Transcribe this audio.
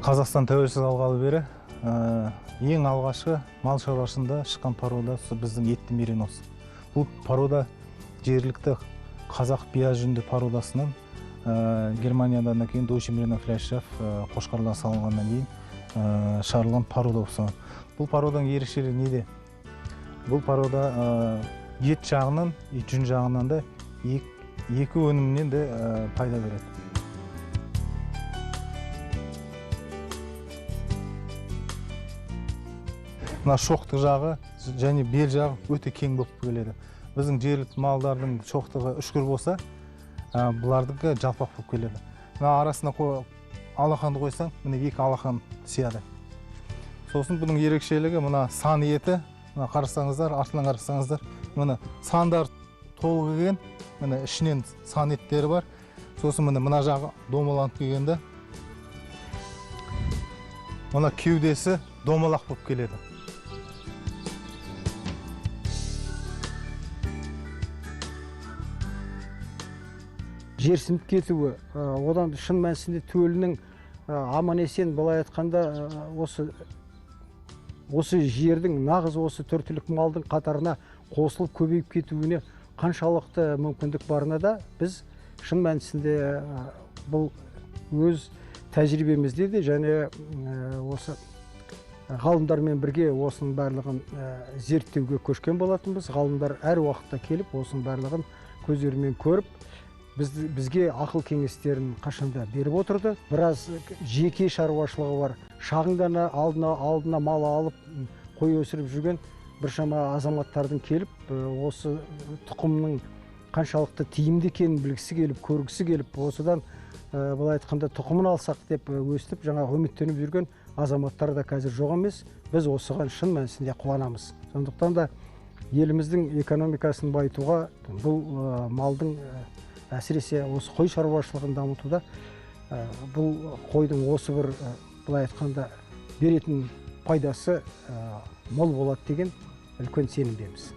Қазақстан тәуелсіз алғалы бері ең алғашқы мал шаруашылығында шыққан порода біздің етті меринос. Бұл порода жергілікті қазақ бия жүнді породасынан Германиядан кейін Deutsche Merino Fleischschaf қошқарлар салынғаннан кейін шығарылған порода болып саналады. Бұл породаның ерекшелігі неде? Бұл порода ет жағынан, жүн жағынан да екі өнімнен де пайда береді. Мына шоқтық жағы және бел жағы өте кең болып келеді. Біздің жергілікті малдардың шоқтығы үшкір болса, бұлардікі жалпақ болып келеді. Мына арасына алақанды қойсаң, міне екі алақан сияды. Сосын бұның ерекшелігі мына сан еті, мына қарасаңыздар, артынан қарасаңыздар, міне сандар толық келген, міне ішінен сан еттері бар. Сосын міне мына жағы домаланып келгенде, мына кеудесі домалақ болып келеді. Жерсініп кетуі, одан шын мәнісінде төлінің аман есен былай айтқанда осы жердің нағыз осы төрт түлік малдың қатарына қосылып көбейіп кетуіне қаншалықты мүмкіндік барына да біз шын мәнісінде бұл өз тәжірибемізде де және осы ғалымдармен бірге осының барлығын зерттеуге көшкен болатынбыз. Ғалымдар әр уақытта келіп осының барлығын көздерімен көріп бізге ақыл кеңестерін қашанда беріп отырды. Біраз жеке шаруашылығы бар, шағын ғана алдына мал алып қой өсіріп жүрген біршама азаматтардың келіп осы тұқымның қаншалықты тиімді екенін білгісі келіп, көргісі келіп, осыдан былай айтқанда тұқымын алсақ деп өстіп жаңағы үміттеніп жүрген азаматтар да қазір жоқ емес. Біз осыған шын мәнісінде қуанамыз. Сондықтан да еліміздің экономикасын байытуға бұл малдың әсіресе осы қой шаруашылығын дамытуда бұл қойдың осы бір былай айтқанда беретін пайдасы мол болады деген үлкен сенімдеміз.